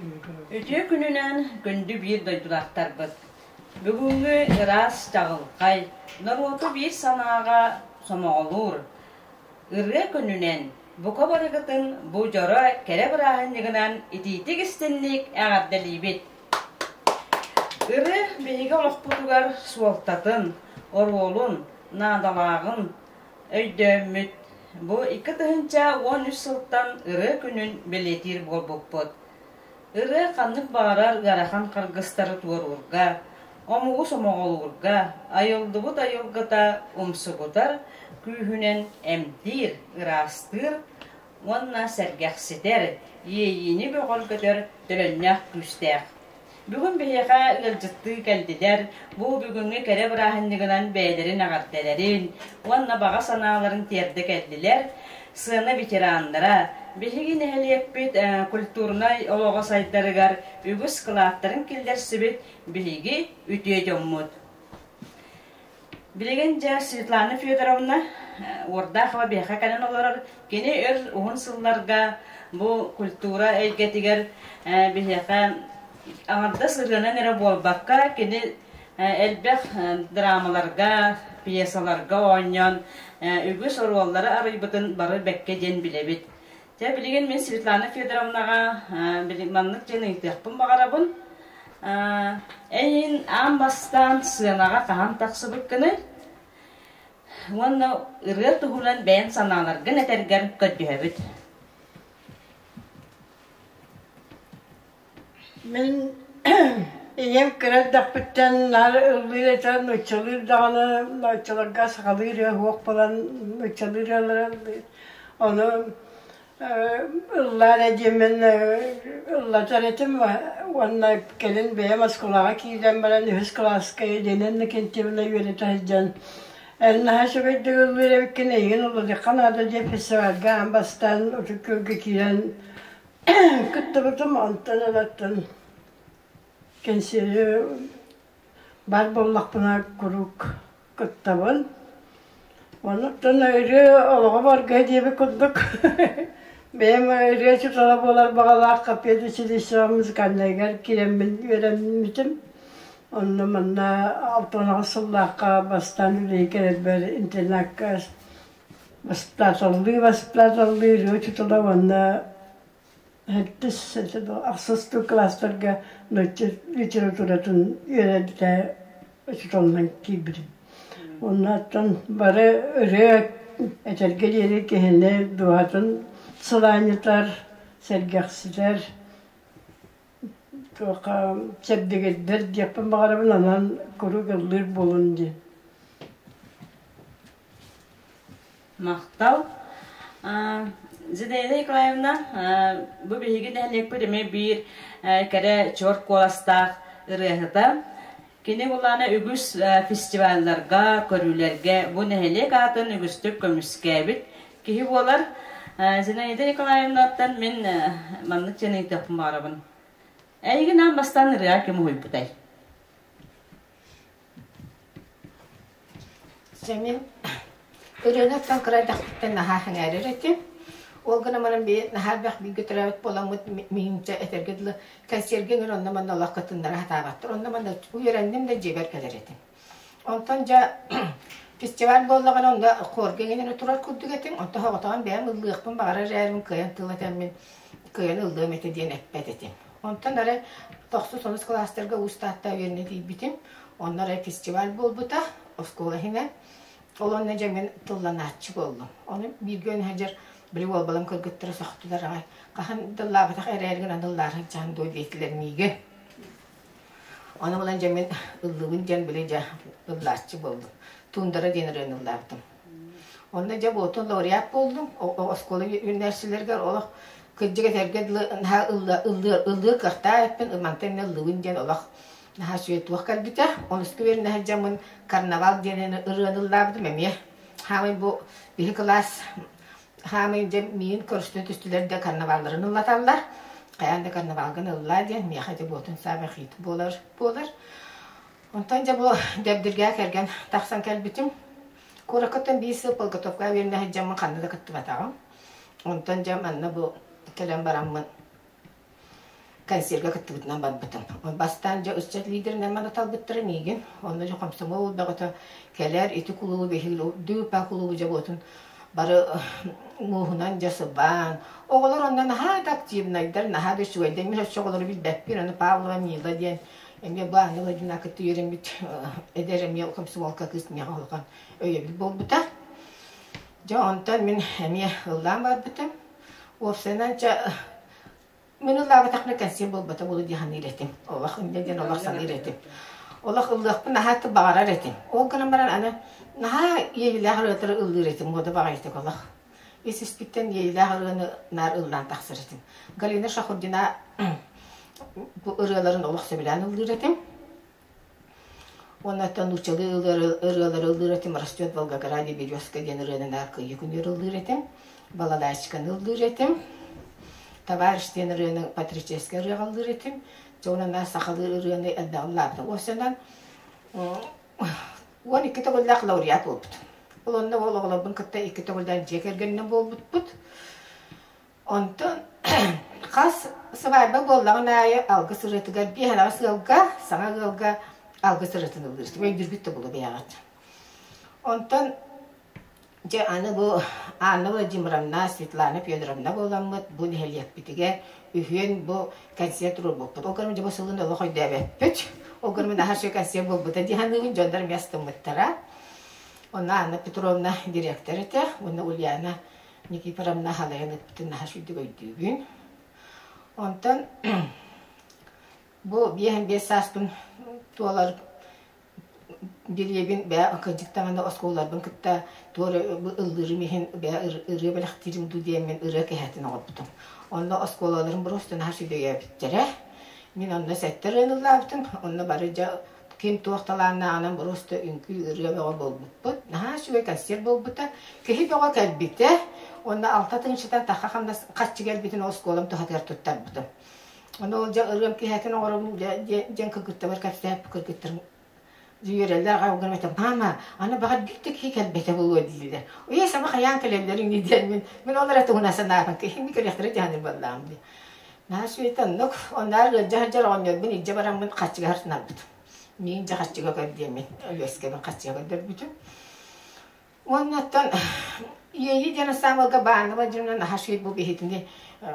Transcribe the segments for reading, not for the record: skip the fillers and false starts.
Үтүө күнүнэн күндү биир дойдулаахтарбыт! Бүгүҥҥү ыраас чаҕылхай, норуоту биир санааҕа сомоҕолуур ырыа күнүнэн бука барыгытын бу дьоро кэрэ бырааһынньыгынан итиитик-истинник эҕэрдэлиибит! Ырыа биһиги олохпутугар суолтатын, оруолун, наадалааҕын өйдөөммүт, бу 2013 сылтан Ырыа күнүн бэлиэтиир буолбуппут. Ырыа ханнык баҕарар ыарахан харгыстары туоруурга, омугу сомоҕолуурга, айыллыбыт айылгыта умсугутар күүһүнэн эмтиир, ыраастыыр уонна сэргэхситэр, иэйиини бөҕөргөтөр төлөннөөх күүстээх. Бүгүн биһиэхэ ыалдьыттыы кэллилэр, бу бүгүҥҥү кэрэ бырааһынньыгынан бэйэлэрин эҕэрдэлэрин уонна баҕа санааларын тиэрдэ кэллилэр сыана ветераннара, биһиги нэһилиэкпит культурнай олоҕо сайдарыгар үгүс кылааттарын киллэрсибит биһиги үтүө дьоммут. Билигин дьэ Светлана Федоровна Уордаахова биһиэхэ кэлэн олорор. Кини өр уһун сылларга бу культура эйгэтигэр биһиэхэ аҥардас ырыанан эрэ буолбакка, кини элбэх драмаларга, пьесаларга оонньоон үгүс оруоллары арыйбытын бары бэккэ диэн билэбит. Дьэ, билигин мин Светлана Федоровнаҕа маннык диэн ыйытыахпын баҕарабын. Эйин аан бастаан сыанаҕа хаһан тахсыбыккыный? Уонна ырыа туһунан бэйэн санааларгын этэргэр көрдөһөбүт. Мин ийэм кыра эрдэхпиттэн наар ыллыыр этэ, нууччалыыр даҕаны, нууччаларга сахалыы ырыа суох буолан нууччалыы ырыалары ыллыыр. Ону ыллаа эрэ диэммин ыллатар этим уонна кэлин бэйэм оскуолаҕа киирэн баран үһүс кылааска Елена Иннокентьевна үөрэтэ сылдьан эн наһаа үчүгэйдик ыллыыр эбиккин, эйигин ыллатыахха наада диэн фестивальга аан бастаан Ытык Күөлгэ киирэн Кыттыбытым, онтон ылаттан кэнсиэри баар буоллахпына куруук кыттабын. Онуттан ырыа олоҕо барга диэбит курдук бэйэм ырыа учуутала буолар баҕалаах педучилищеҕа музыкальнайыгар киирэммин үөрэммитим. Онно манна 68 сыллаахха бастаан үлэлии кэлэрбэр интернакка Бастааталлыы, бастааталлыы ырыа учуутала уонна сэттис, ахсыс кылаастарга нуучча литературатын үөрэтэ учууталынан киирбитим. Уонна оттон бары ырыа этэргэ диэри киһини дууһатын сылаанньытар, сэргэхситэр, туохха чэбдигирдэр диэхпин баҕарабын, онон куруук ыллыыр буолун диэн. Махтал. Зинаида Николаевна, бу биһиги нэһилиэкпит эмиэ биир кэрэ чуор куоластаах ырыаһыта. Кини булаана үгүс фестивалларга, көрүүлэргэ бу нэһилиэк аатын үгүстүк көмүскээбит киһи буолар. Зинаида Николаевнаттан мин маннык диэн ыйытыахпын баҕарабын. Эйигин аан бастаан ырыаҕа ким уһуйбутай? Дьэ мин ырыаны оттон кыра эрдэхпиттэн наһаа сэҥээрэр этим. Ол гынан баран бэйэ наһаа элбэх бииргэ төрөөбүт буоламмыт миһинчэ этэргэ дылы кэнсиэргэ ыҥыр онно-манна олох кытыннара сатаабаттар. Онно-манна үөрэнним да дьиэбэр кэлэр этим. Онтон дьэ фестиваль буоллаҕына онно хорга иҥэн турар курдук этим. Онтон соҕотоҕун бэйэм ыллыахпын баҕарар эрээрим кыайан тыл этэммин кыайан ыллыам этэ диэн эппэт этим. Онтон эрэ тохсус онус кылаастарга Уус Таатта үөрэнэ тиийбитим. Онно эрэ фестиваль буолбута, оскуола иһинэн. Ол онно дьэ мин тылланааччы буоллум. Ону бииргэ үөрэнэ сылдьар били уолбалам кыргыттара сөхтүлэр аҕай. Хаһан тыллаабатах эрээри гынан ыллаары сылдьаһын дуо диэтилэр миигин. Ону булан дьэ мин ыллыыбын диэн били дьэ ыллааччы буоллум. Туундара диэн ырыаны ыллаабытым. Онно дьэ буотун лауреат буоллум. Оскуола үүннээччилэригэр олох кырдьык этэргэ дылы наһаа ыллыыр кыахтаах эппин, мантан эмиэ ыллыыбын диэн олох наһаа үчүгэй туох кэлбитэ. Онуска үөрэнэ сылдьаммын карнавал диэн ырыаны ыллаабытым эмиэ. Хаамай бу биһи кылаас хаамай дьэ миигин көрүстэ түстүлэр да карнавалларын ыллаталлар. Хайаан да карнавалгын ыллаа диэн миэхэ ити буотун саамай хит буолар буолар. Онтон дьэ бу Дэбдиргээ кэргэн тахсан кэлбитим. Куораккаттан биир сыл подготовкаҕа үөрэнэ сылдьаммын ханна да кыттыбатаҕым. Онтон дьэ манна бу кэлэн бараммын. Консервга кыттыбытынан барбытым. Бастаан дьэ ыччат лидеринэн маны талбыттара миигин. Онно дьэ комсомол бөҕөтө кэлэр ити кулуубу биһиги дүүпа кулуубу дьэ бары мууһунан дьэ сыбаан. Оҕолор онно наһаа да активнайдар, наһаа да үчүгэйдэр. Мин өссө оҕолору билбэппин. Аны Павлова Мила диэн эмиэ бу Анна Владимировна кытта үөрэммит эдэр эмиэ комсомолка кыыс миэхэ улахан өйөбүл буолбута. Дьэ онтон мин эмиэ ыллаан барбытым. Уопсайынан дьэ мин ыллаабатахпына кэнсиэр буолбата буолуо дии саныыр этим. Олох инньэ диэн олох саныыр этим. Олох ыллыахпын наһаа баҕарар этим. Ол гынан баран аны наһаа иэйиилээх ырыалары ыллыыр этим, муода баҕайытык олох. Ис-испиттэн иэйиилээх ырыаны наар ыллаан тахсар этим. Галина Шахурдина бу ырыаларын олох сөбүлээн ыллыыр этим. Уонна оттон нууччалыы ырыалары ыллыыр этим «Растет в Волгограде березка» диэн ырыаны наар кыайыы күнүгэр ыллыыр этим. Балалайчиканы ыллыыр этим. «Товарищ» диэн ырыаны патриотическай ырыаҕа ыллыыр этим. Дьэ онон наар сахалыы ырыаны элбэҕи ыллаабытым. Уопсайынан 12 төгүллээх лауреат буолбутум. Ол онно ол оҕолорбун кытта икки төгүллээх дьиэ кэргэнинэн буолбуппут. Онтон хас сыбаайба буоллаҕын аайы алгыс ырыатыгар биэһэлэҕис ыалга, саҥа ыалга алгыс ырыатын ыллыыр. Өйдүүргүт да буолуо бэйэҕит. Онтон дьэ аны бу Анна Владимировна, Светлана Федоровна буоламмыт бу нэһилиэкпитигэр үһүөн бу кэнсиэр туруорбуппут. Ол гынан дьэ бу сылын олох өйдөөбөппүт. Ол гынан наһаа үчүгэй кэнсиэр буолбута дии саныыбын, дьоннор эмиэ астыммыттара. Онно Анна Петровна директор этэ, уонна Ульяна Никифоровна халайан ыппытын наһаа сүрдүк өйдүүбүн. Онтон бу 55 сааспын туолар билиэбин бэйэ кырдьык даҕаны оскуолаларбын кытта туора ыллыырым иһин бэйэ ырыа бэлэхтиирим дуу диэммин ырыа кэһэтин оҥорбутум. Онно оскуолаларым просто наһаа сүдөйөөбүттэрэ. Мин онно сэттэ ырыаны ыллаабытым. Онно бары дьэ ким туох талааннааҕынан боруоста үҥкүү ырыа бөҕө буолбуппут. Наһаа үчүгэй концерт буолбута. Киһи бөҕө кэлбитэ. Уонна алта тыһыынчаттан тахха хамнас харчы кэлбитин оскуолам туһатыгар туттарбытым. Ону ол дьэ ырыам киэһэтин оҥоробун диэн кыргыттарбар кэпсээп кыргыттарым үөрэллэр аҕай ол гынан мама аны баҕар биир да киһи кэлбэтэ буолуо дииллэр. Уйа саба хайаан кэлэллэр ини диэн мин мин ол эрэ туһунан санаабын киһини көрүөхтэрэ дьаһаныр буоллаҕым дии. Наһаа үчүгэй оннук. Онноор ыалдьа сылдьар оҕонньорбун илдьэ бараммын харчыга сыртынарбытым. Миигин дьэ харчыга көр диэммин Өлүөскэбин харчыга көрдөрбүтүм. Уонна оттон Иэйии диэн ансаамбылга Баанова дьонун наһаа үчүгэй бу биһитини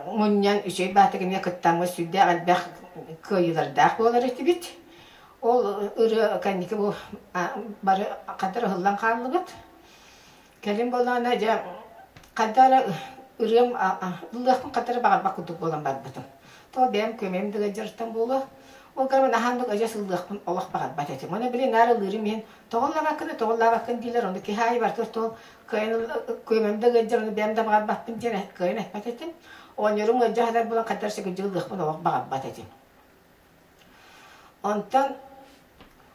мунньан үчүгэй баатыгыны кыттаммыт сүрдээх элбэх кыайыылардаах буолар этибит. Ол ырыа кэнники бу бары хандар ыһыллан хааллыбыт. Кэлин буоллаҕына дьэ хайда эрэ ырыам ыллыахпын хайда эрэ баҕарбат курдук буолан барбытым. То бэйэм көмөм да ыалдьарыттан буолуо. Ол гынан наһаа оннук адьас ыллыахпын олох баҕарбат этим. Уонна били наар ыллыырым иһин тоҕо ыллаабаккын тоҕо ыллаабаккын дииллэр, ону киһи аайы барытыгар тоҕо кыайан көмөм да ыалдьар, ону бэйэм да баҕарбаппын диэн кыайан эппэт этим. Оҕонньорум ыалдьа сытар буолан хайдах эрэ сөкүлдьү ыллыахпын олох баҕарбат этим. Онтон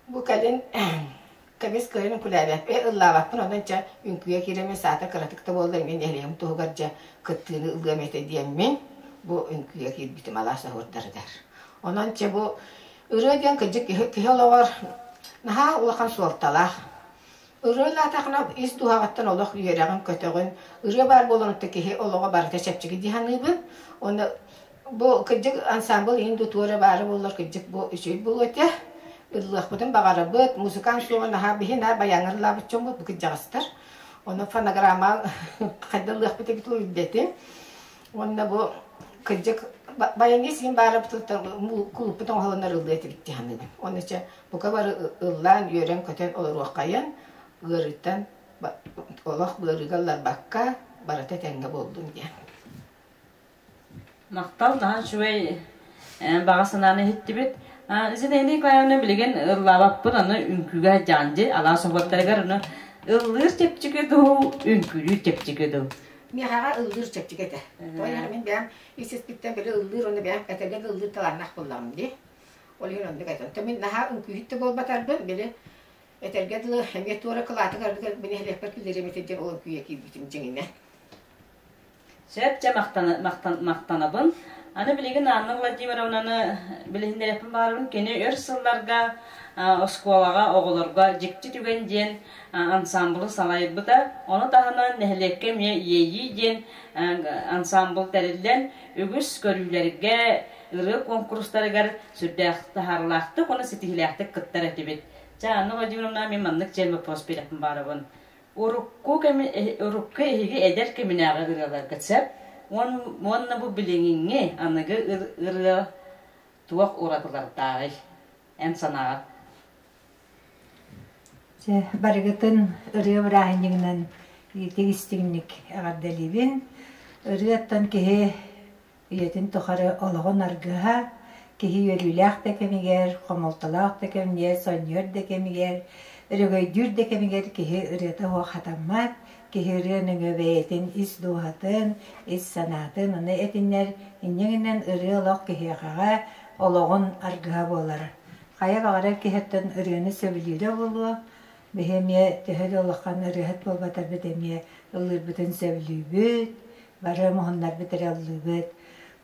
бу кэлин көмүс кыайан үҥкүүлээбэппин, ыллаабаппын, онон чэ үҥкүүгэ киирэммин саата кыратык да буоллар мин нэһилиэгим туһугар дьэ кыттыыны ылыам этэ диэммин бу үҥкүүгэ киирбитим алаас оһуордарыгар. Онон чэ бу ырыа диэн кырдьык киһи, киһи олоҕор наһаа улахан суолталаах. Ырыа ыллаатахына ис дууһаҕыттан олох үөрэҕин, көтөҕүн, ырыа баар буолан киһи олоҕо барыта чэпчэки дии саныыбын. Уонна Бу кырдьык ансаамбыл иһин тутуура баара буоллар кырдьык бу үчүгэй буолуо этэ. Ыллыахпытын баҕарабыт, музыкант суоҕа наһаа биһи наар баяҥҥа ыллаабыт дьоммут бу кырдьаҕастар. Ону фонограмма хайда ыллыахпыт эбит билбэтим. Уонна бу кырдьык баянист иһин баара кулуппут оҥоһулунар ыллыа этибит дии саныыбын. Уонна чэ бука бары ыллаан, үөрэн-көтөн олоруоххайын, ыарыыттан олох ыарыыга ылларбакка барыта этэҥҥэ буоллун диэн. Махтал, наһаа үчүгэй баҕа санааны иһиттибит. Зинаида Николаевна билигин ыллаабаппын, аны үҥкүүгэ сылдьаҕын дии, алаас оһуоттарыгар аны ыллыыр чэпчэки дуу, үҥкүүлүүр чэпчэки дуу? Миэхэҕэ ыллыыр чэпчэки этэ. Тоҕо мин бэйэм ис-испиттэн били ыллыыр уонна бэйэм этэргэ да ыллыыр талааннаах буоллаҕым дии. Ол иһин оннук этэ. Онтон мин наһаа үҥкүүһүт да буолбатарбын, били этэргэ дылы эмиэ туора кылаатык ардыгар мин нэһилиэкпэр киллэриэм этэ диэн ол үҥкүүгэ киирбитим дьиҥинэн. Сөп, дьэ махтанабын. Аны билигин Анна Владимировнаны билиһиннэриэхпин баҕарабын. Кини өр сылларга оскуолаҕа оҕолорго «Дьикти түгэн» диэн ансаамбылы салайбыта. Ону таһынан нэһилиэккэ эмиэ «Иэйии» диэн ансаамбыл тэриллэн, үгүс көрүүлэргэ ырыа куонкурустарыгар сүрдээх таһаарыылаахтык уонна ситиһиилээхтик кыттар этибит. Чэ, Анна Владимировна, мин маннык дьиэн вопрос биэрэхпин баарабын. Урукку кэми урукку эһиги эдэр кэминээҕи ырыаларгыт сөп уонна бу билиҥҥи аныгы ырыа туох уратылардааҕый? Эн санааҕар? Чэ, барыгытын ырыа бырааһынньыгынан итик-истиҥник эҕэрдэлиибин. Ырыаттан киһи үйэтин тухары олоҕун аргыһа, киһи үөрүүлээх да кэмигэр, хомолтолоох да кэмигэр, сонньуйар да кэмигэр, өрөгөйдүүр да кэмигэр киһи ырыата суох хатаммат, киһи ырыа нөҥүө бэйэтин ис дууһатын, ис санаатын ону этинэр, инньэ гынан ырыа олох киһиэхэҕэ олоҕун аргыһа буолар. Хайа баҕарар киһиттэн ырыаны сөбүлүүрэ буолуо, биһи эмиэ төһө да улахан ырыаһыт буолбатарбыт эмиэ ыллыырбытын сөбүлүүбүт, бары муһуннарбыт эрэ ыллыыбыт.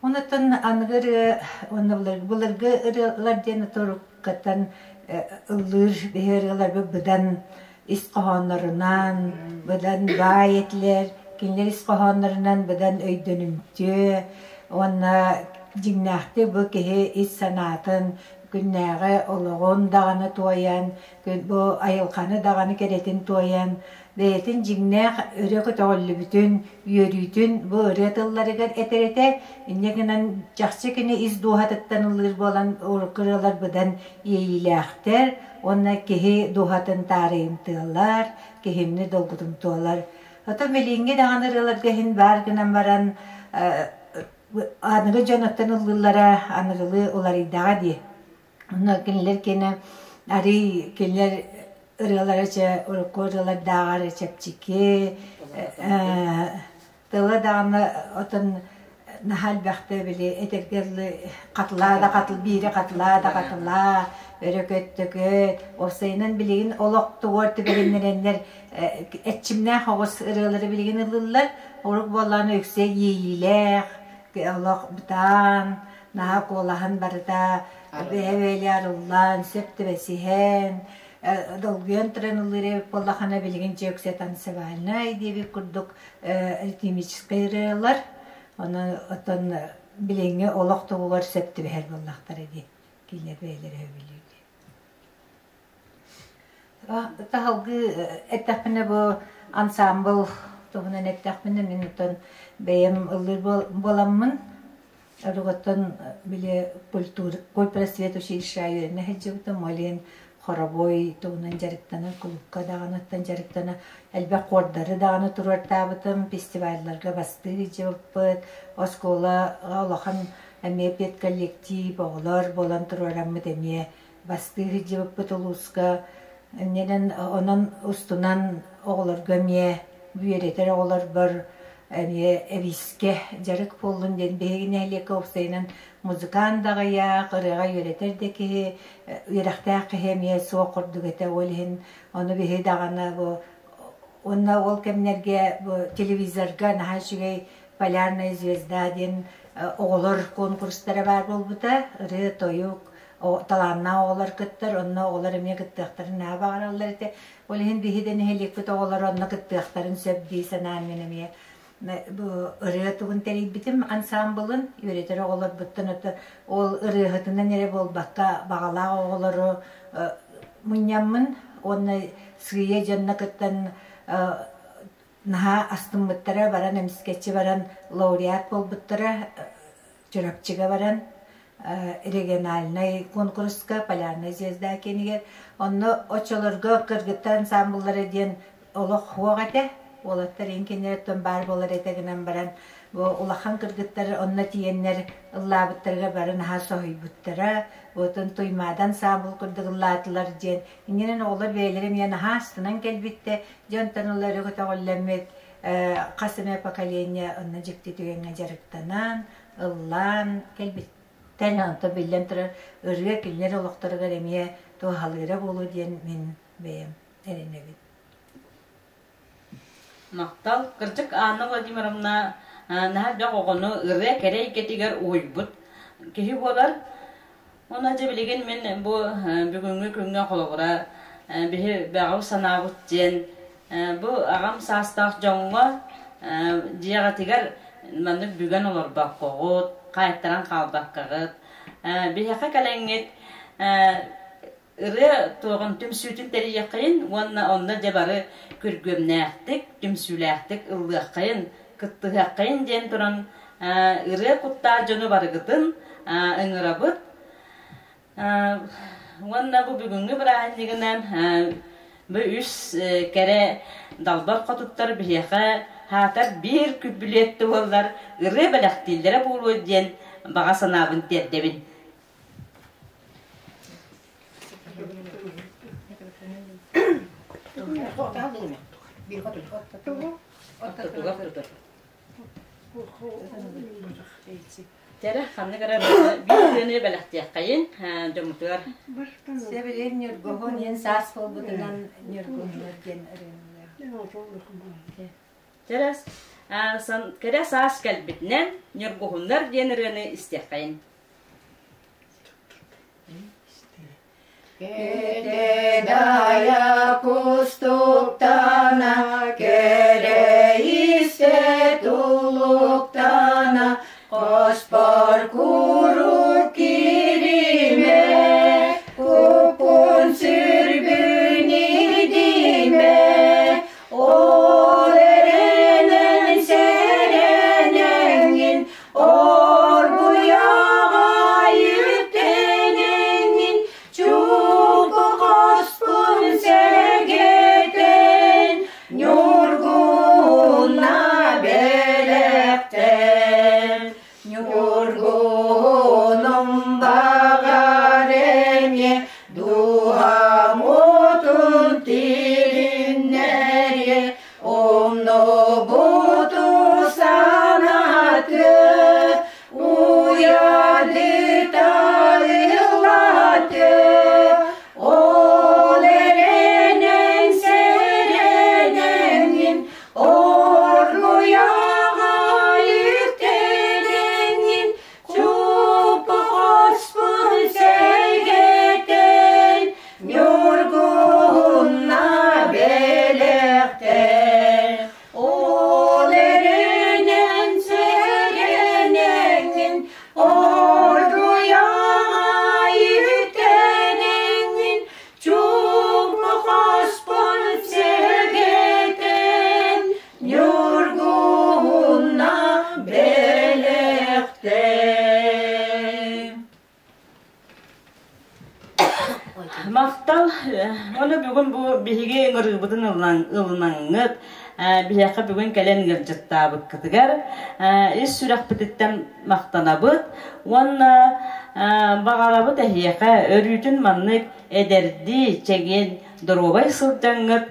Онуттан аныгы ырыа уонна былыргы ырыалар диэн торуккаттан ыллыыр биһи ырыаларбыт быдан ис хоһооннорунан, быдан баай этилэр, кинилэр ис хоһооннорунан быдан өйдөнүмтүө уонна дьиҥнээхтик бу киһи ис санаатын, күннээҕи олоҕун даҕаны туойан, бу айылҕаны даҕаны кэрэтин туойан, бэйэтин дьиҥнээх өрө көтөҕүллүбүтүн, үөрүүтүн бу ырыа тылларыгар этэр этэ. Инньэ гынан чахчы кини ис дууһатыттан ыллыыр буолан урукку ырыалар быдан иэйиилээхтэр уонна киһи дууһатын таарыйымтыалар, киһини долгутумтуолар. Оттон билиҥҥи даҕаны ырыаларга иһин баар гынан баран аныгы дьон оттон ыллыыллара аныгылыы уларыйдаҕа дии. Онно кинилэр киэнэ арыый кинилэр ырыалара чэ урукку ырыалардааҕар чэпчэки тыла даҕаны отон наһаа элбэхтэ били этэргэ дылы хатылаа да хатыл биири хатылаа да хатылаа өрө көттөкөт уопсайынан билигин олох тугуор түбэһиннэрэннэр эрчимнээх оҕус ырыалары билигин ыллыыллар урук буоллаҕына үксэ иэйиилээх олох бытаан наһаа куолаһын барыта бэйэ-бэйэлии арыллан, сөп түбэсиһэн, долгуйан туран ыллыыр эбит буоллахына билигин дьэ үксэ танцевальнай диэбит курдук ритмическэй ырыалар. Ону оттон билиҥҥи олох туһугар сөп түбэһэр буоллахтара дии. Кинилэр бэйэлэрэ сөбүлүүллэр. Таһалгыы эттэхпинэ бу ансаамбыл туһунан эттэхпинэ мин оттон бэйэм ыллыыр буоламмын оругуттан били культура культпросвет училище үөрэнэ сылдьыбытым ол иһин хоровой туһунан дьарыктанар кулуупка даҕаныттан дьарыктана элбэх хуордары даҕаны туруортаабытым фестивалларга бастыы сылдьыбыппыт оскуолаҕа улахан эмиэ педколлектив оҕолор буолан туруораммыт эмиэ бастыы сылдьыбыппыт улууска. Иннинэн онон устунан оҕолорго эмиэ үөрэтэр оҕолорбор эмиэ эбиискэ дьарык буоллун диэн биһиги нэһилиэккэ уопсайынан музыкант даҕыйах, ырыаҕа үөрэтэр да киһи, үөрэхтээх киһи эмиэ суох курдук этэ. Ол иһин ону биһи даҕаны бу уонна ол кэмнэргэ бу телевизорга наһаа үчүгэй «Полярная звезда» диэн оҕолор конкурстара баар буолбута. Ырыа-тойук, талааннаах оҕолор кыттар, онно оҕолор эмиэ кыттыахтарын наһаа баҕараллар этэ. Ол иһин биһи да нэһилиэкпит оҕолоро онно кыттыахтарын сөп дии санаан мин эмиэ бу ырыа тугун тэрийбитим ансаамбылын үөрэтэр оҕолорбуттан ото ол ырыаһытынан эрэ буолбакка баҕалаах оҕолору мунньаммын уонна сыыйа дьонно кыттан наһаа астыммыттара баран эмискэччи баран лауреат буолбуттара Чурапчыга баран региональнай куонкуруска Полярная звезда киэнигэр онно оччолорго кыргыттар ансаамбыллара диэн олох суох этэ уолаттар иҥ кинилэртэн баар буолар этэ гынан баран бу улахан кыргыттар онно тиийэннэр ыллаабыттарыгар бары наһаа соһуйбуттара отон Туймаада ансаамбыл курдук ыллаатылар диэн иннинэн оҕолор бэйэлэрэ эмиэ наһаа астынан кэлбиттэ дьонтон ыла өрө көтөҕүллэммит хас эмэ поколение онно дьикти түгэҥҥэ дьарыктанан, ыллаан кэлбиттэр. Онтон биллэн турар, ырыа кинилэр олохторугар эмиэ туһалыыра буолуо диэн мин бэйэм эрэнэбин. Махтал. Кырдьык Анна Владимировна наһаа элбэх оҕону ырыа кэрэ эйгэтигэр уһуйбут киһи буолар. Уонна дьэ билигин мин бу бүгүҥҥү күҥҥэ холобура биһи бэҕэу санаабыт диэн бу аҕам саастаах дьоҥҥо дьиэҕитигэр маннык бүгэн олорбоккоҕут, хаайтаран хаалбаккаҕыт. Биһиэхэ кэлэҥҥит ырыа туоҕун түмсүүтүн тэрийиэххэйин уонна онно дьэ бары күргүөмнээхтик, түмсүүлээхтик ыллыаххайын, кыттыһыаххайын диэн туран ырыа куттаах дьону барыгытын ыҥырабыт. Уонна бу бүгүҥҥү бырааһынньыгынан бу үс кэрэ далбар хотуттар биһиэхэ хаатар биир күбүлүөт буоллар ырыа бэлэхтииллэрэ буолуо диэн баҕа санаабын тиэрдэбин. Тэрэ ханнык эрэ биир тыаны бэлэхтиэххэйин дьоммутугар. Сэбилиир Ньургуһун иһин саас буолбутунан Ньургуһуннар диэн ырыанылар. Тэрэ кэрэ саас кэлбитинэн Ньургуһуннар диэн ырыаны истиэххэйин. Кэтэдайа кустуктана, кэрэйисэ тулуктана, хоспор куруук кииримэ, куппун сүрбүн идимэ, ол эрэнэн сэрэнэҥҥин Оргуйаҕа үктэнэҥҥин чуҥку хоспун сэгэтэн Ньургуна бэлэхтэн Ньургунум баҕар эмиэ дууһам уотун тилиннэриэ Умнубуту санааты уйадыта ыллааты, ол эрэнэн сэрэнэҥҥин, оргуйаҕа үктэнэҥҥин, чууппу хоспун сэгэтэн, Ньургуһунна бэлэхтэр, ол эрэнэн сэрэнэҥҥин, оргуйаҕа үктэнэҥҥин, чуҥку хоспун сэгэтэн, Ньургуһунна бэлэхтэр. Махтал. Ону бүгүн бу биһиги ыҥырыыбытын ылынаҥҥыт, биһиэхэ бүгүн кэлэн ыалдьыттаабыккытыгар ис сүрэхпититтэн махтанабыт уонна баҕарабыт эһиэхэ өрүүтүн маннык эдэрдии, чэгиэн, доруобай сылдьаҥҥыт,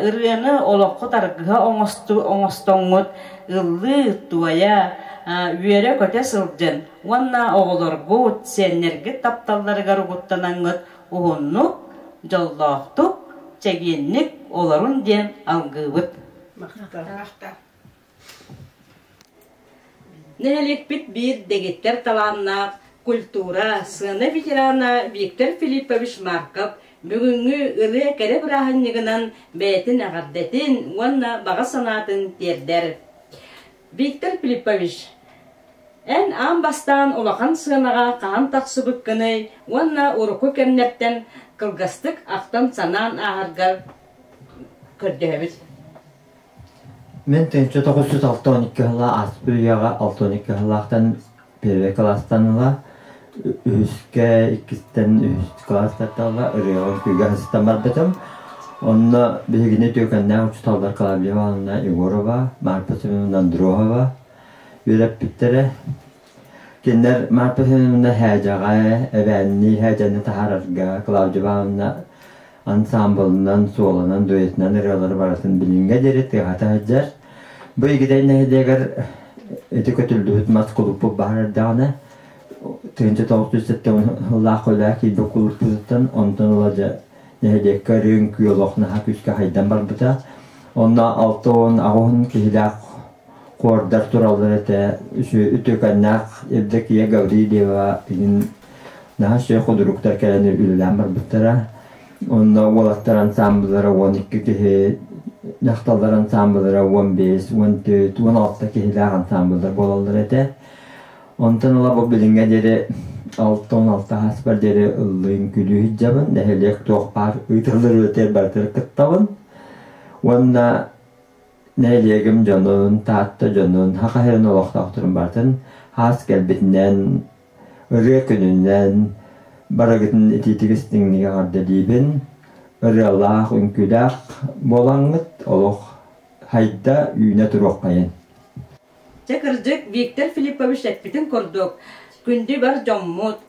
ырыаны олоххут аргыһа оҥостоҥҥут ыллыы, туойа, үөрэ-көтө сылдьын уонна оҕолоргут, сиэннэргит тапталларыгар угуттанаҥҥыт уһуннук, дьоллоохтук, чэгиэнник олорун диэн алгыыбыт. Нэһилиэкпит биир дэгиттэр талааннаах культура, сыана ветерана Виктор Филиппович Марков бүгүҥҥү ырыа кэрэ бырааһынньыгынан бэйэтин эҕэрдэтин уонна баҕа санаатын тиэрдэр. Виктор Филиппович, Эн аан бастаан улахан сыанаҕа хаһан тахсыбыккыный уонна урукку кэмнэртэн кылгастык ахтан-санаан ааһаргар көрдөһөбүт. Мин 1962 сыла ааспыт үйэҕэ 62 сыллаахтан первый кылаастан ыла үһүскэ иккистэн үһүс кылаастартан ыла ырыаҕа үҥкүүгэ сыстан барбытым. Онно биһигини үтүөкэннээх учууталлар Клавдия Ивановна Егорова, Марфа Семеновна Андросова үөрэппиттэрэ. Кинилэр Марфа Семеновна Һээдьэҕэ, эбээннии Һээдьэни таһаарарга, Клавдия Ивановна ансаамбылынан, суоланан, дуэтынан ырыалары барытын билиҥҥэ диэри тыаһата сылдьар. Бу Игидэй нэһилиэгэр ити көтүллүбүт мас кулуппут баһар эрдэҕинэ, 1970 сыллаах үлэ киирбит кулуппутуттан онтон ыла дьэ нэһилиэккэ ырыа үҥкүү олох наһаа күүскэ хайдан барбыта. Онно 68 киһилээх Хуордар тураллар этэ, үтүөкэннээх Евдокия Гаврильева игин наһаа үчүгэй худуруктар кэлэн үлэлээн барбыттара. Онно уолаттар ансаамбыллара 12 киһи, дьахталлар ансаамбыллара 15, 14, 16 киһилээх ансаамбыллар буолаллар этэ. Онтон ыла бу билиҥҥэ диэри 66 ааспар диэри ыллыын күлүү сылдьабын, нэһилиэк туох баар ыытыллар үлэтигэр барытыгар кыттабын. Уонна нэһилиэгим дьонун, Таатта дьонун, Саха сирин олохтоохторун барытын хаас кэлбитинэн, ырыа күнүнэн барыгытын итиитик истиҥник эҕэрдэлиибин. Ырыалаах, үҥкүүлээх буолаҥҥыт олох хайда үүнэ туруоххайын. Дьэ кырдьык, Виктор Филиппович эппитин курдук, күндү бар дьоммут,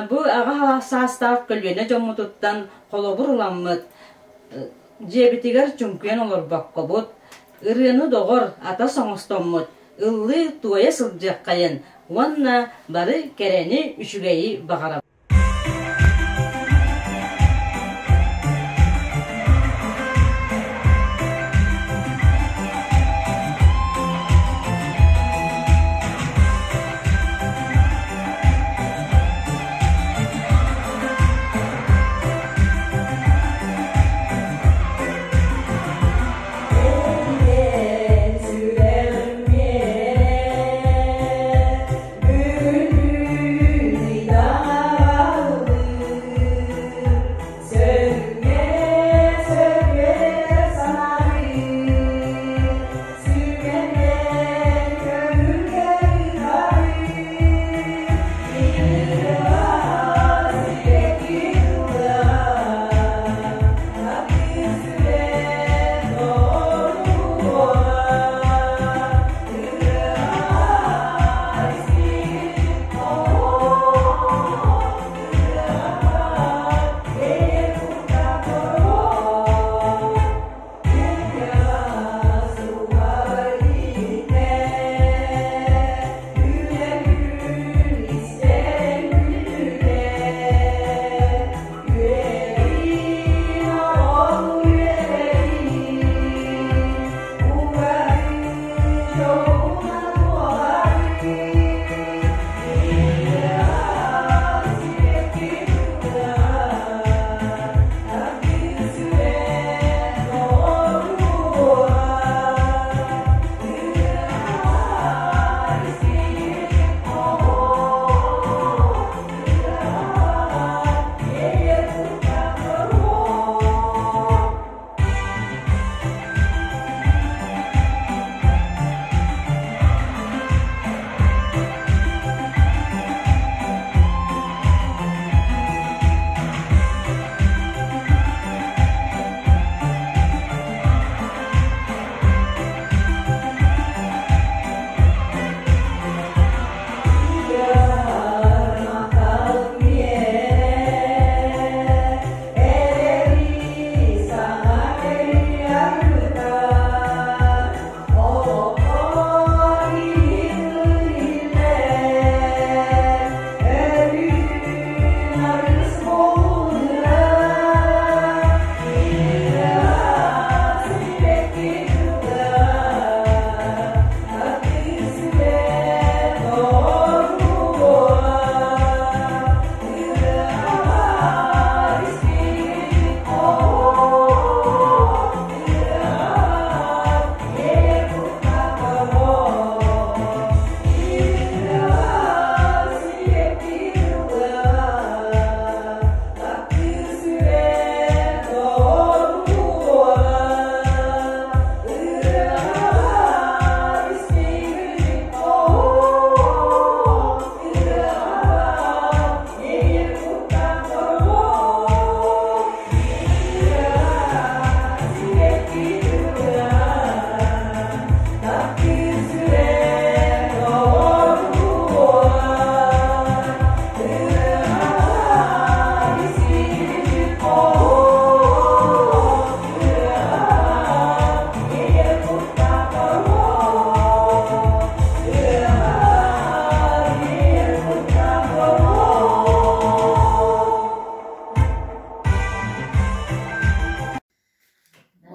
бу аҕа саастаах көлүөнэ дьоммутуттан холобур ыламмыт, дьиэбитигэр чуҥкуйан олорбоккобут, ырыаны доҕор, атас оҥостоммут, ыллыы туойа сылдьыаххайын уонна бары кэрэни, үчүгэйи баҕарабыт.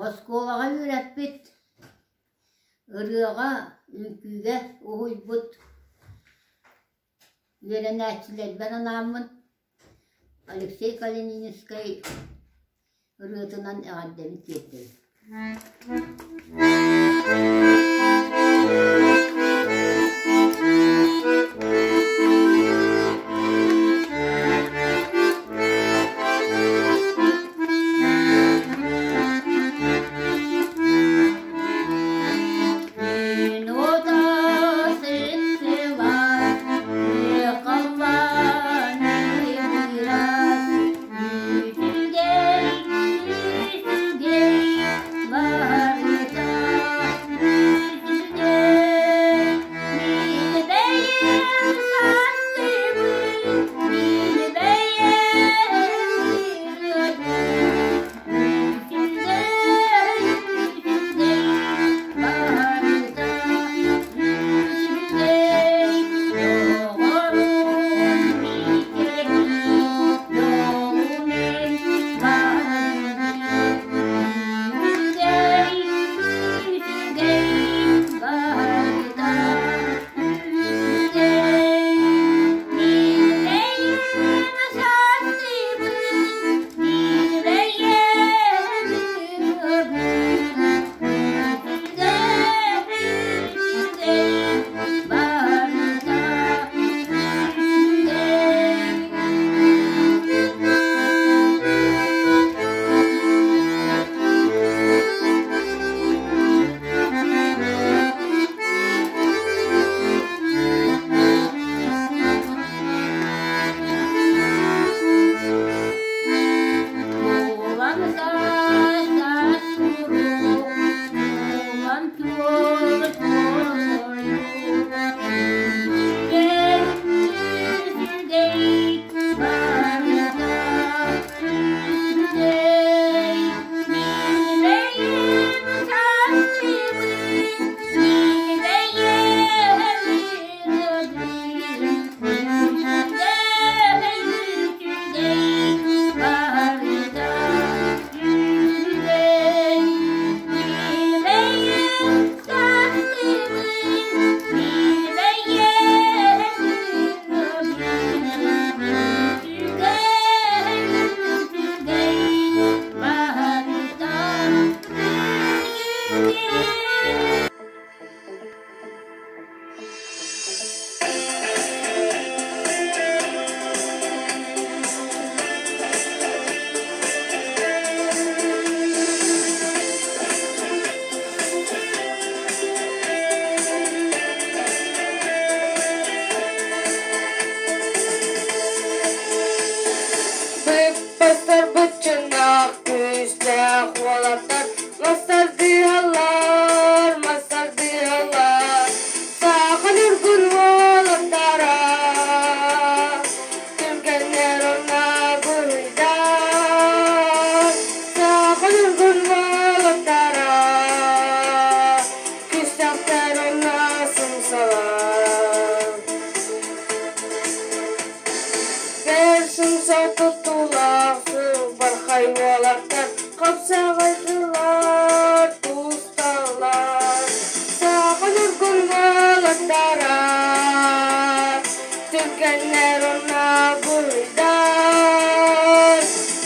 Оскуолаҕа үөрэппит, ырыаҕа, үҥкүүгэ уһуйбут үөрэнээччилэрбэр анааммын Алексей Калининскай ырыатынан эҕэрдэбин тиэрдэбин. Сымса туттуулаах сылбархай уолаттар хапсаҕайдылар, тусталлар. Саха ньургун уолаттара түргэннэр онно буруйдар.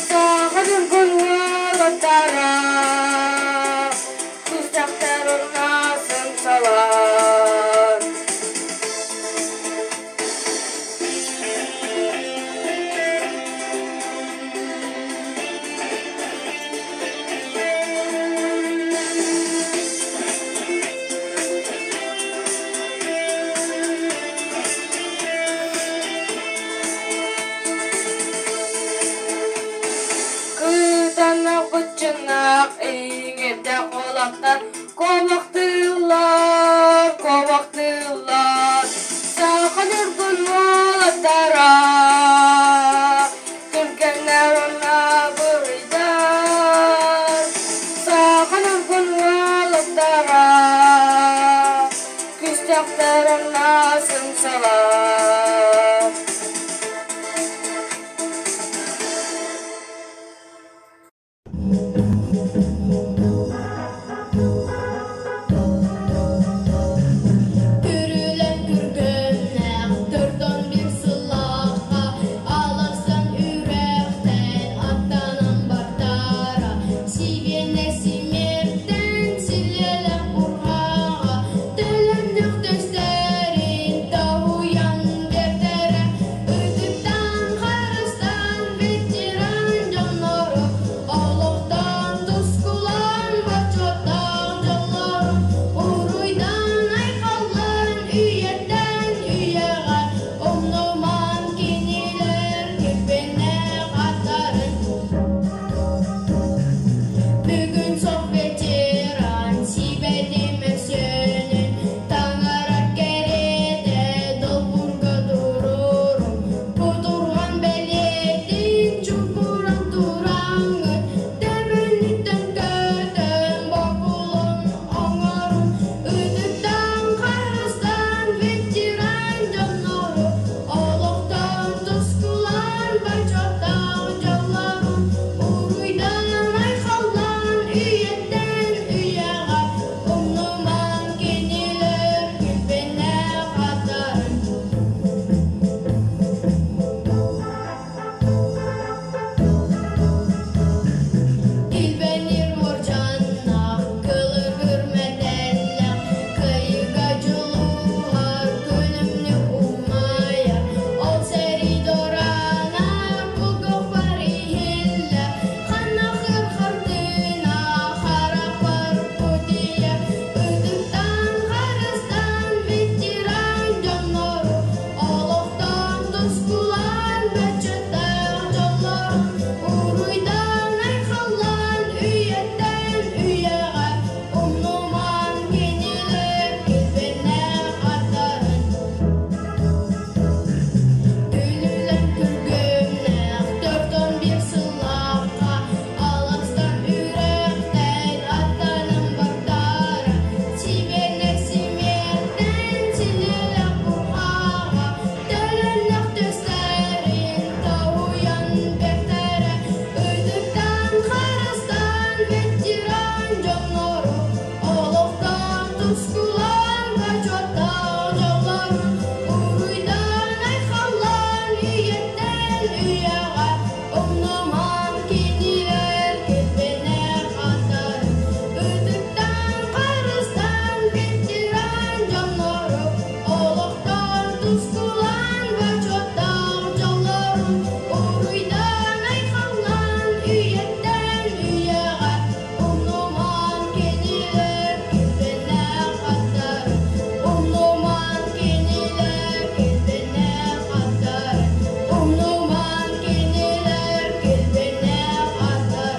Саха ньургун уолаттара тустахтар онно сымсалар. Кытанах быччынах иҥэрдэх уолаттар куобахтыыллар, куобахтыыллар. Саха ньургун уолаттара түргэннэр онно буруйдар. Саха ньургун уолаттара күстэхтэр онно сымсалар. Күрүлэн күргүмнээх төрдөн бир сыллаахха аластан үрэхтэн аттанан бартара сибиэнэ симиэртэн силлэлэх бурҕаҕа төлөннөх төстөрүн тоһуйан бэртэрэ ытыктаан харыстаан ветеран дьоннору олохтон тускулаан бочуоттаах дьоллору уруйдан айхаллаан үйэттэн үйэҕэ умнуман кинилэр килбиэннээх аттарын. Бүгүн сох ветеран сибэтим өсөнүн таҥарар кэриэтэ долбуурга туруорум кутурҕан бэлиэтин чуҥкуран тураҥҥыт төбөнүттэн көтөн бокулун оҥорун ытыктаан харыстаан ветеран дьоннору олохтон тускулаан бочуоттаах дьоллорун уруйдан айхаллаан үйэттэн үйэҕэ умнуман кинилэр килбиэннээх аттарын. Килбэнир уордьаннаах, кылыгыр мэтээллээх, кыайыыга дьулуһар, күлүмнүү умайар. Ол сэрии дораана кулгаахпар иһиллэр, ханна хыр-хартыына харахпар кутуйар. Ытыктаан, харыстаан ветеран дьоннору, олохтон тускулаан бочуоттаах дьоллору, уруйдан айхаллаан үйэттэн үйэҕэ умнуман кинилэр килбиэннээх аттарын. Күлүлэн күргүмнээх төрдөн бир сыллаахха аластан үрэхтэн аттанан бартара сибиэннэх симиэртэн силлэлэх бурҕаҕа төлөннөх төстөрүн тоһуйан бэртэрэ ытыктаан харыстаан ветеран дьоннору олохтон тускулаан бочуоттаах дьоллорун уруйдан айхаллаан үйэттэн үйэҕэ умнуман кинилэр килбиэннээх аттарын. Ытыктаан харыстаан ветеран дьоннору олохтон тускулаан бочуоттаах дьоллорун уруйдан айхаллаан үйэттэн үйэҕэ умнуман кинилэр килбиэннээх аттарын. Умнуман кинилэр килбиэннээх аттарын. Умнуман кинилэр килбиэннээх аттарын.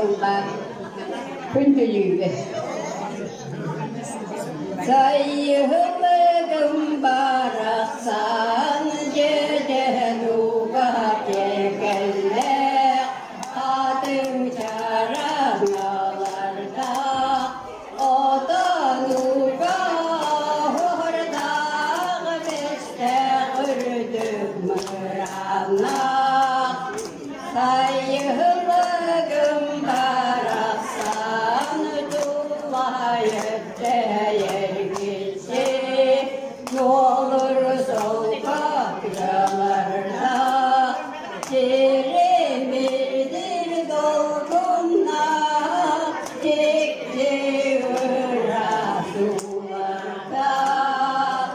ыллаан күндүлүүбүт. Сайыһылыгым барахсан дьэдьэн уга кэллэх хатыҥ чараҥалардаах отонуга уһурдаах бэстээх үрдүк мырааннаах Сайыһылыгым барахсан туллайыт тэйэргиси Нуолур солко тыалардаах Тиримирдир долгуннаах Дьикти ыраас уулардаах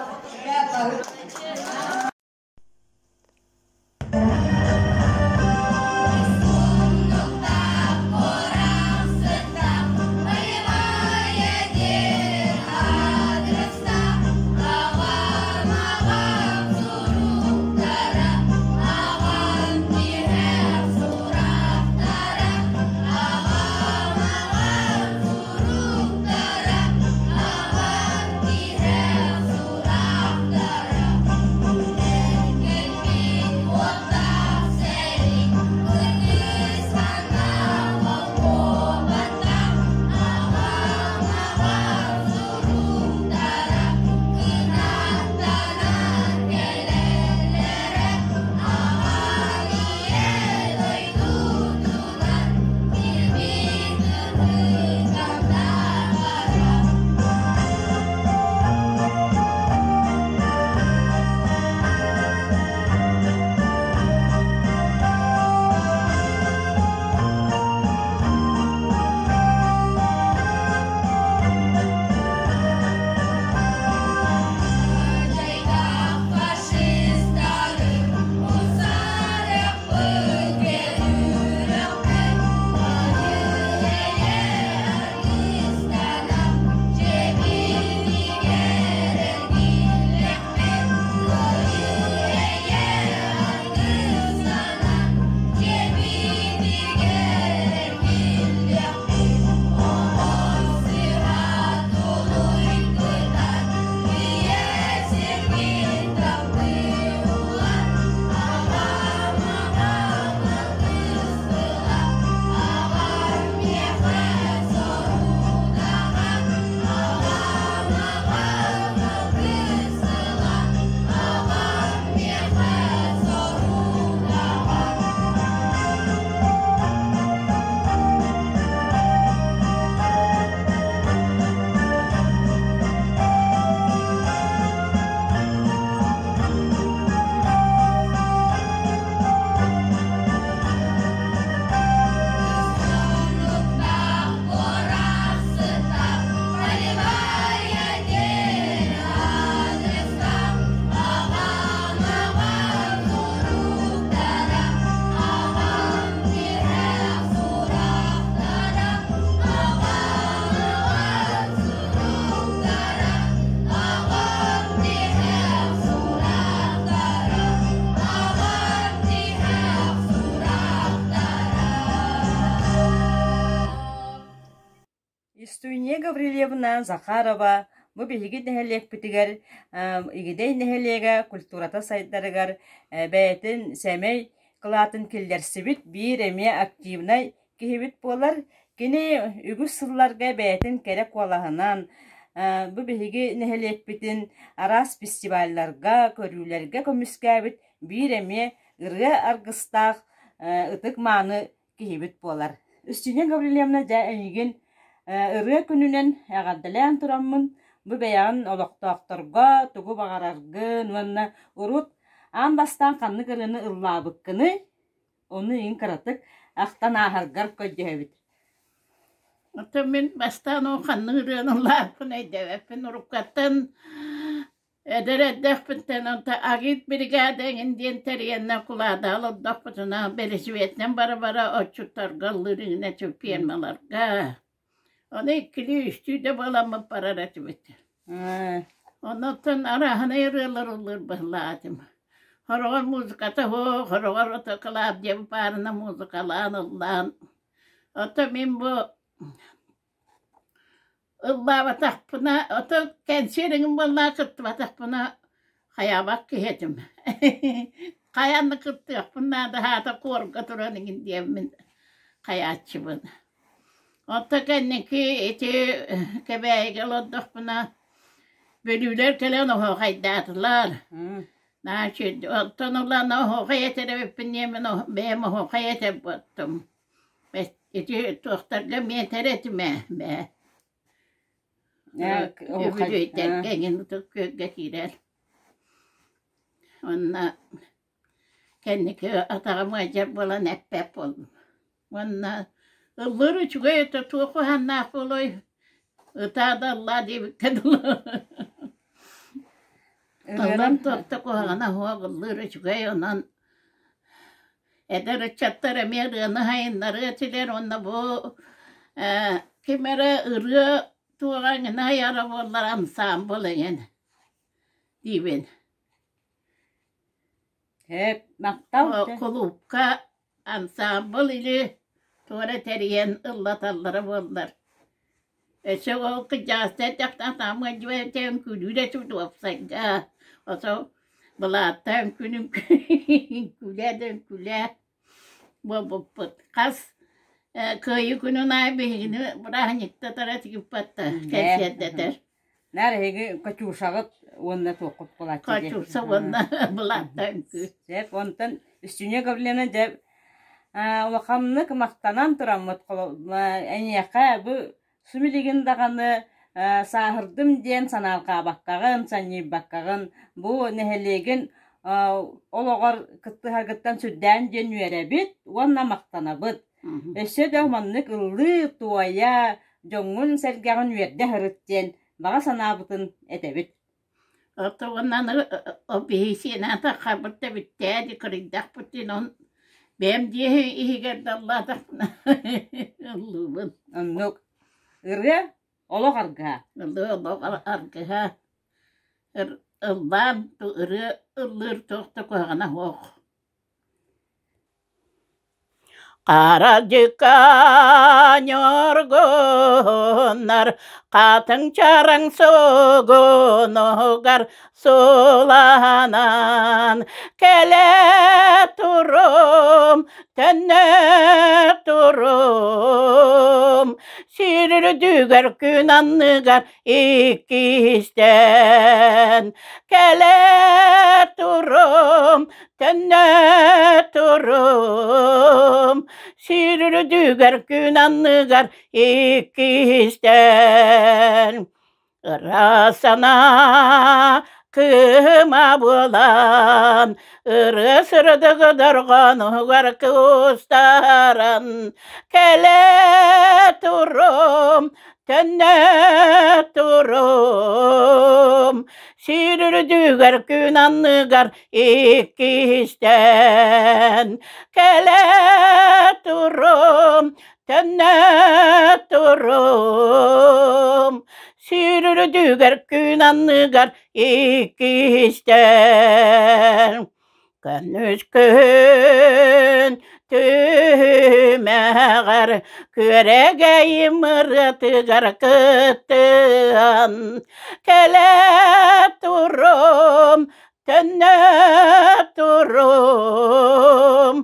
Истуния Гаврильевна Захарова бу биһиги нэһилиэкпитигэр Игидэй нэһилиэгэ культурата сайдарыгар бэйэтин сэмэй кылаатын киллэрсибит биир эмиэ активнай киһибит буолар. Кини үгүс сылларга бэйэтин кэрэ куолаһынан бу биһиги нэһилиэкпитин араас фестивалларга, көрүүлэргэ көмүскээбит биир эмиэ ырыа аргыстаах ытык-мааны киһибит буолар. Устинья Гаврильевна, дьэ эйигин ырыа күнүнэн эҕэрдэлээн тураммын, бу бэйэҕин олохтоохторго тугу баҕараргын уонна урут аан бастаан ханнык ырыаны ыллаабыккыный, ону эйигин кыратык ахтан ааһаргар көрдөһөбүт. Оттон мин бастаан ол ханнык ырыаны ыллаабыппын өйдөөбөппүн. Уруккаттан Эдэр эрдэхпиттэн онто агит бригада эҥин диэн тэрийэннэр кулаадаҕа олордохпутуна бэлисипиэтинэн бара-бара отчуттарга ыллыыр иҥинэ фермаларга. Ону иккилии-үстүү да буоламмыт барар этибит. Оннуттан арааһынай ырыалар ыллыыр быһыылаах этим. Хороҕор музыката суох, хороҕор ото Клавдия баарына музыкалаан ыллаан. Ото мин бу ыллаабатахпына, ото кэнсиэриҥим буоллаҕа кыттыбатахпына хайаабат киһи этим. Хайаан да кыттыахпын наада, аата куорга туран иҥин диэммин хайааччыбын. Онто кэнники ити Кэбээйигэ олордохпуна Бүлүүлэр кэлэн оһуохайдаатылар. Значит, оттон ылан оһуохай этэр эбиппин диэммин бэйэм оһуохай этэр буоттум. Ити туохтарга эмиэ этэр этим ээ, бээ. Үбүлүөйдэргэ эҥин ытык күөлгэ киирэр. Уонна кэнники атаҕым ыалдьар буолан эппэт буоллум. Уонна ыллыыр үчүгэй этэ туох уһааннаах буолуой, ытаа да ыллаа диэбиккэ дылы. Ыллан туох да куһаҕана суох ыллыыр үчүгэй, онон эдэр ыччаттар эмиэ ырыаны сайыннарыа этилэр уонна бу ким эрэ ырыа туоҕа эҥин айара буоллар ансаамбыл эҥин диибин. Эп, махтал. Кулуупка ансаамбыл или туора тэрийэн ыллаталлара буоллар. Өссө ол кырдьаҕастар эттэхтэринэ үҥкүүлүүр этибит уопсайга. Ото былааттаан үҥкүүлээ да үҥкүүлээ буолбуппут. Хас Кыайыы күнүн аайы биһигини бырааһынньыктатара тигиппат кэнсиэрдэтэр. Наар эһиги Катюшаҕыт уонна туоххут буолааччы дии. Катюша уонна былаатта үҥкүү. Сөп, онтон Үстүньэ Гаврильевна дьэ улаханнык махтанан тураммыт эйиэхэ бу сумилигин даҕаны сааһырдым диэн санаарҕаабаккаҕын, санньыйбаккаҕын бу нэһилиэгин олоҕор кыттыһаргыттан сүрдээн диэн үөрэбит уонна махтанабыт. Өссө да маннык ыллыы-туойа, дьоҥҥун-сэргэҕин үөрдэ сырыт диэн баҕа санаабытын этэбит. Оттон биһиги да бүттээди кырыйдахпыт диэн он бэйэм дьиэ иһигэр да ыллаатахпына ыллыыбын. Оннук. Ырыа олох аргыһа. Ырыа олох аргыһа. Ыллаан ырыа ыллыыр туох да куһаҕана суох. Харадьыка ньургуннар хатыҥ чараҥ сугунугар суланан кэлэ турум, төннө турум, сир үрдүгэр күн анныгар иккистээн кэлэ турум, төннө турум, сир үрдүгэр күн анныгар иккистээн ыра санаа кыыма буолан ырыа сырдык дорҕоонугар куустаран кэлэ турум төннө турум сир үрдүгэр күн анныгар иккистээн кэлэ турум төннө турум сир үрдүгэр күн анныгар иккистээн Көмүс күн түһүмэҕэр күөрэгэйим ырыатыгар кыттыһан кэлэ турум, төннө турум,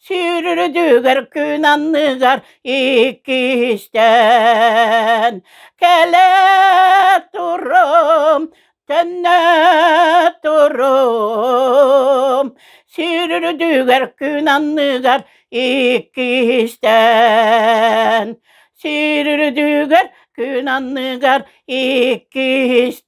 сир үрдүгэр күн анныгар иккистээн кэлэ турум, Төннө турум, сир үрдүгэр күн анныгар иккистээн, сир үрдүгэр күн анныгар иккистээн.